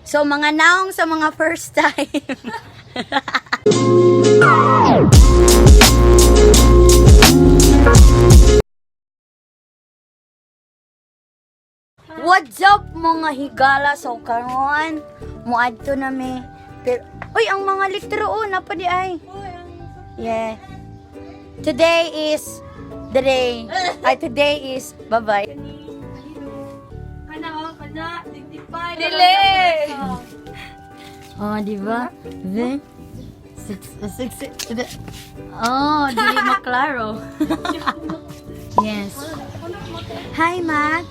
So, mga naong sa mga first time. What's up, mga higala? So karon moadto na mi. Pero uy, ang mga lektro oh, napa di ay. Yeah. Today is the day. Ay, today is bye-bye. Kana oh, kana, 65. Dili! Oh, di ba? Then six six six. Oh, dili maklaro. Yes. Hi, Mac.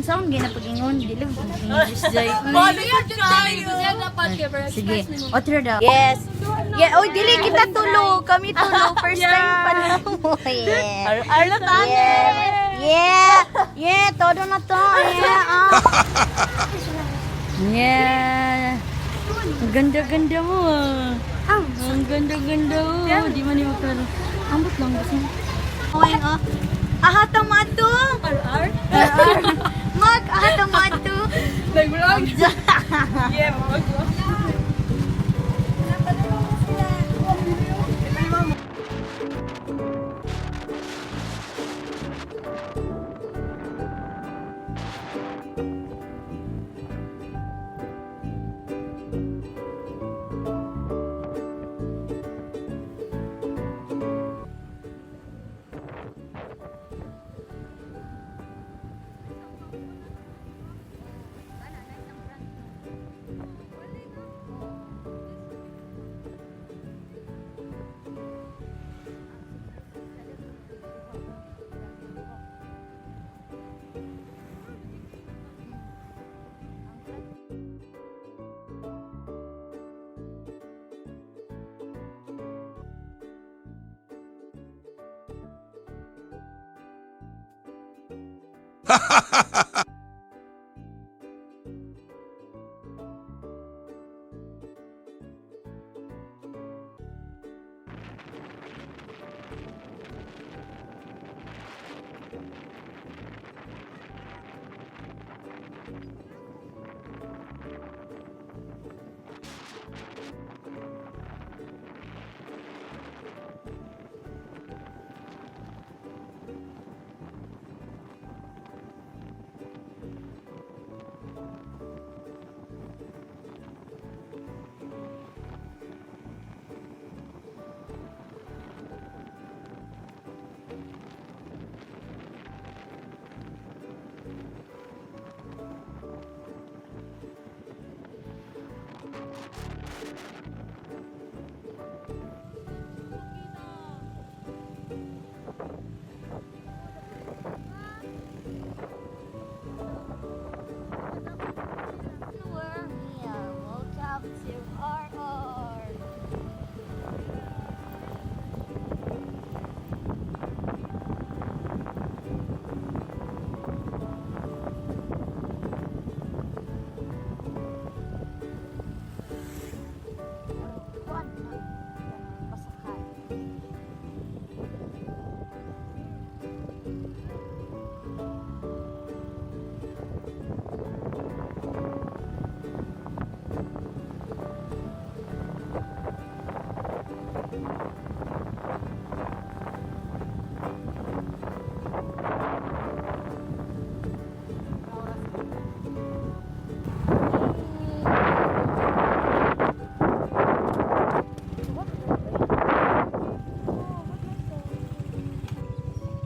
Saan ginapagingon? Dili mo English jay. Sige, otro daw. Yes. Yeah, oy, dili kita tulo. Kami tulo. First time pa lang mo. Yeah. Arlo Yeah. Yeah. Yeah, todo na to. Yeah. Ah. Yeah. Ang ganda-ganda mo. Ah. Ang ganda-ganda mo. Di man yung maklaro. Ambot lang gusto mo. Okay, oh. Aha, tama to. RR? Mag, aha, tama to. Nag-vlog? Yeah, mag-vlog. We're here. Welcome to RR. Kuan na. Pasakay.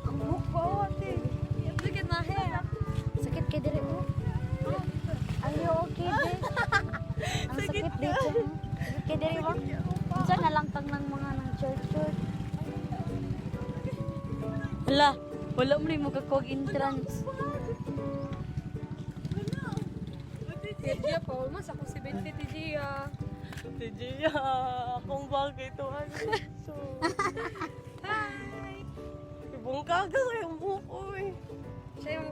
Ang buhok Look at my hair. Sakit kay dire oh. Are you okay, de? Ang sakit dito. Sakit kay dire mo. Unsa na lang tang ng mga ng church church. Hala, wala mo rin magkakuwag entrance. Tijiya pa, almost ako 70 Tijiya. Tijiya, akong bagay to. Ano? So, Hi! ibungkaga sa yung buhok ko eh. Siya yung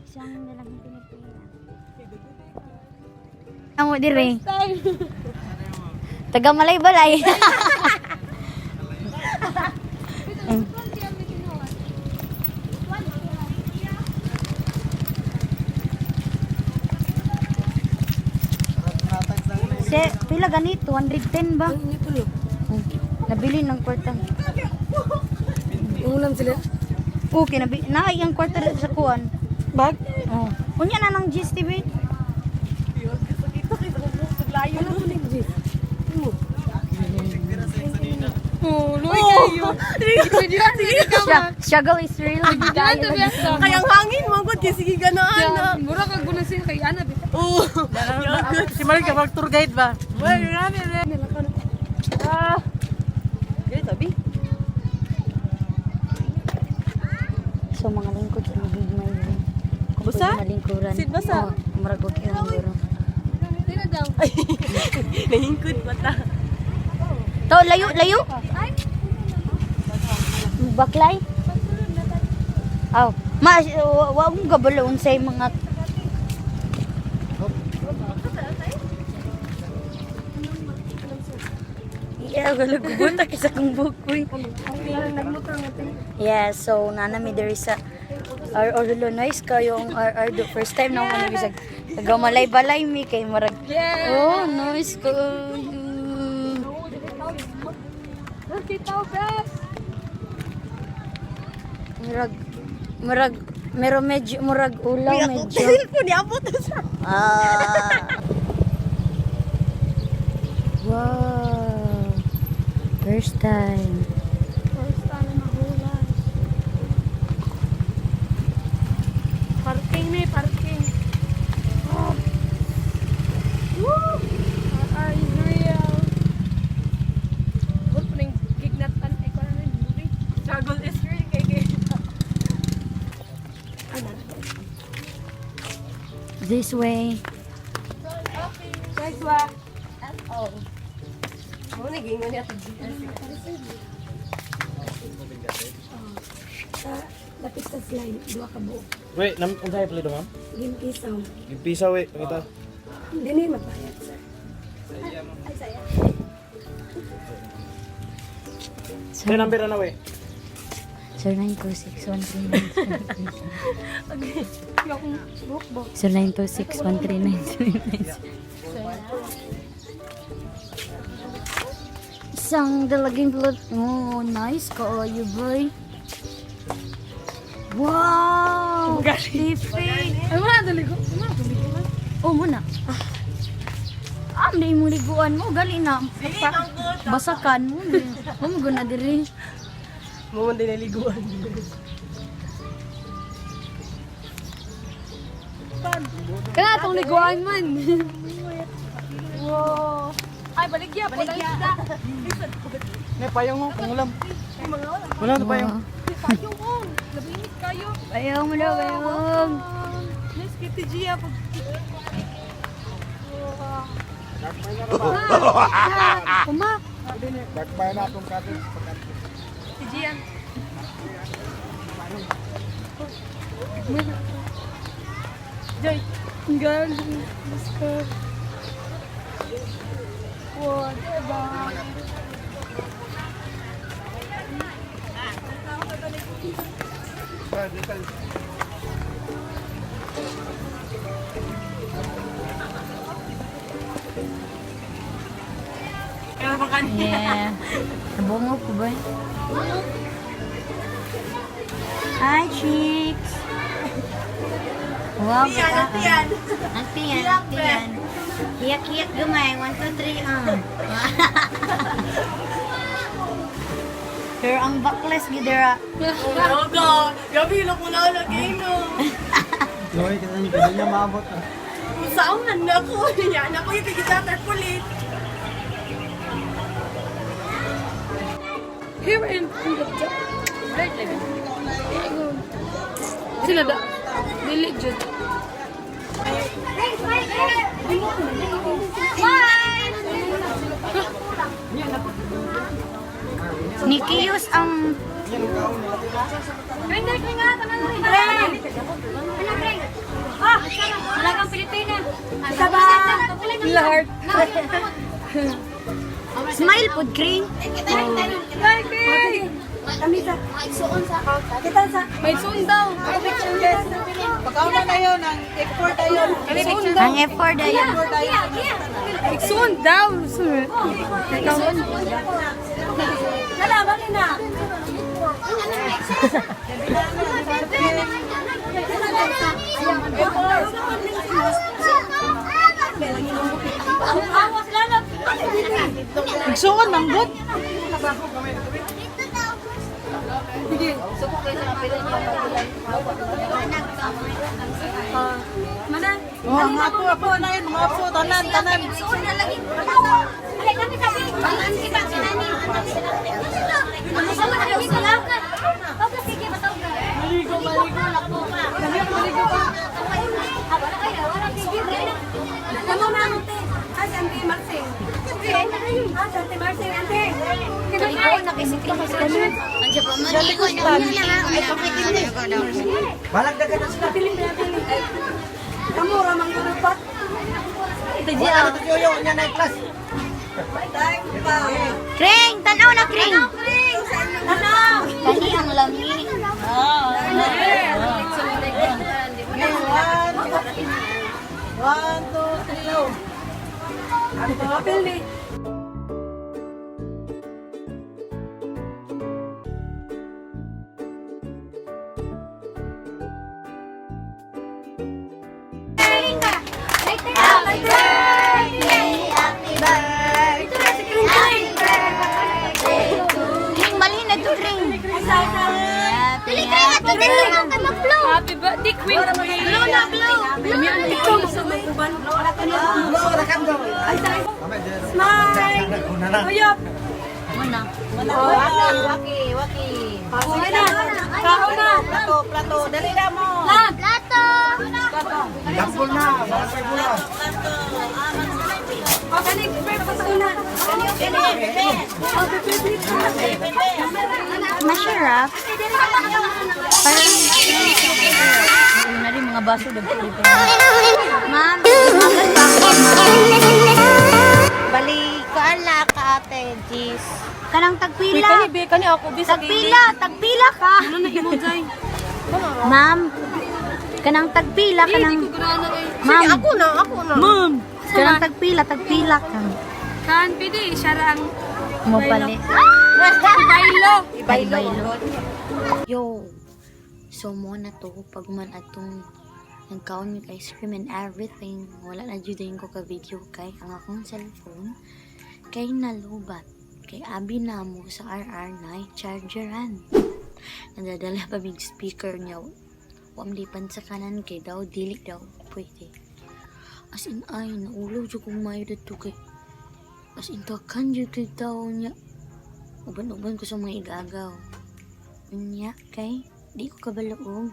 Siyang nilang Pilipinas. Amo dire. Taga Malaybalay. Pila gani? 210 ba? Ang inyo tulo. Oh, nabili ng kwarta. Ulam sila. Okay, nabi naay ang kwarta dito sa kuan. Bag? Oh. Unya na ng GSTV. Ano po ni Jis? Oh, luwi kayo. Struggle is real. Kaya ang hangin mo, good, kasi sige ganaan na. Mura ka guna siya kay Ana. Bita. Oo. Si Mark, kapag tour guide ba? Ah. Ganito, Abi. So mga lingkod sa gigmay. Kung Basa? pwede malingkuran. Sid basa? Oh, murag okay ang guro. Sino daw? Nahingkod ba ta? To layo layo. Baklay. Aw, ma wa akong gabalo unsay mga. Yeah, wala gugunta kaysa kong bukoy. Yeah, so nana mi diri sa RR lo nice kayo ang RR do first time na ako nabisag. Nagamalay-balay mi kay marag. Yeah. Oh, nice ko. Kita, best. Murag murag mero medyo murag ulaw medyo. Cellphone, niabot na siya. Ah. Wow. First time. First time mahulay. Parking may parking. Oh. Woo! RR is real. Wala pa nang gignatan. Ay, ko na yung movie. Struggle is real, kay kay. This way. Guys, wa. Mo nagingon niya to GS. Lapit sa slime. Dua ka buo. Wait, nam unsa pala ma'am? Gimpisaw. Gimpisa we, kita. Hindi na yung magbayad, sir. Say number na we. Sir 926 139. Akong buhok ba? Sir 926 139. Isang dalaging blood. Oh, nice ka you boy. Wow! Tiffy! Ay, wala na ligo. Wala na ligo. Oh, muna. Ah, hindi mo liguan mo. Gali na. Basakan mo. Mo mo na diri. Mo man din naliguan. Kaya itong liguan man. Wow. Ay, baligya po. Baligya. Ne payong mo, pangulam. Wala to payong. Payong oh. Labinit kayo. Ayaw mo daw, ayaw. Nice kay Gia pag Uma. Si Gian. Joy. Ang galing. Basta. Wow, diba? Kaya pa kanina. Yeah. Nabungo ko ba? Hi, chicks! Wow, Tiyan, ang tiyan. Ang tiyan, ang tiyan. Hiyak-hiyak gamay. 1, 2, 3, ah. Pero ang backless gidera. Oh, God. Gabi lang ko na lagay no. Loy, kasi hindi niya maabot. Kung saan na ako. Yan ako yung tigita tarpaulin. Here in the Right leg. Sila da. Dili jud. Nikiyos ang. Kring kring nga tanan rin. Ano kring? Ah, Talagang Pilipina. Saba. Lahart. Smile pod, Kring. Ay, kring. May soon daw. Pagkauna na yun, ang export tayo. Ang effort dayon. Soon daw. Soon. Na. Igsuon, manggot. Mana? Oh, ang apo, apo na yun, mga apo, tanan, tanan. Maligo, maligo. Ano na, ante? Ah, si Ante Marcel. Ah, si Ante Marcel, ante. Balagdagan na sila. Kamu ramang gurupat. Wala na yoyo niya na class. Kring, tanaw na kring. Ano? Kani ang lami. One, two, three, go. Papel ni. Happy birthday! Happy birthday! Happy birthday! Ring, malhin na to, ring. Dili kayo ato dili lang kay mag-blow. Happy birthday, Queen. Blow na, blow. Blow na. Ikaw mo sa may uban. Smile. Uyop. Muna. Waki, waki. Sige na. Kaon na. Plato, plato, dali na mo. Lang. Plato. Dapol na, barangay bula. O, kani, breakfast una. Kani, O, bebe, Masarap. Parang na rin mga baso Ma'am, magal pa ako, ma'am. Bali, kaan na ka ate, Gis. Kanang tagpila. Kani, kani ako, bis. Tagpila, tagpila ka. Ano na imo, Jay? Ma'am, kanang tagpila, kanang... Ma'am, Ako na, ako na. Ma'am. kanang tagpila, tagpila ka. Kan, pwede, siya ang Mo pali. Ibaylo. Ibaylo. Yo, so mo na to, pag man atong nagkaon mig ice cream and everything, wala na jud ko ka video kay ang akong cellphone kay nalubat kay abi na mo sa RR9 chargeran. Nadadala pa big speaker niya. Wamlipan sa kanan kay daw dili daw pwede. As in ay naulo jud kong mayo didto kay as in takan jud kay tao niya. Uban-uban ko sa mga igagaw. Unya kay di ko kabalo og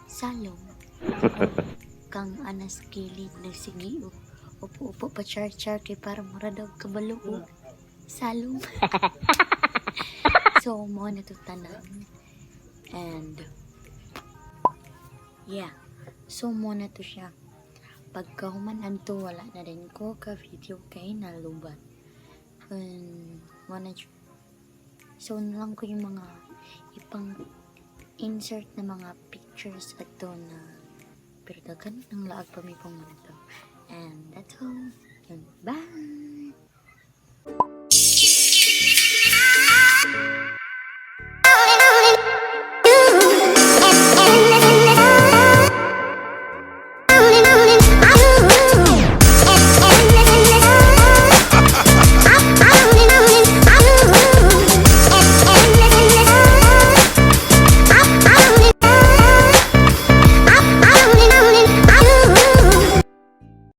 salong. Kang anas kilid nagsigi og upo-upo pa char-char kay para mura daw kabalo og salong. So mo na to tanan. And yeah, so mo na to siya. Pagkahuman adto wala na rin ko ka video kay nalubat. And mo na So, na lang ko yung mga ipang insert na mga pictures at doon na pero daghan ng laag pa may pang to. And that's all. And bye!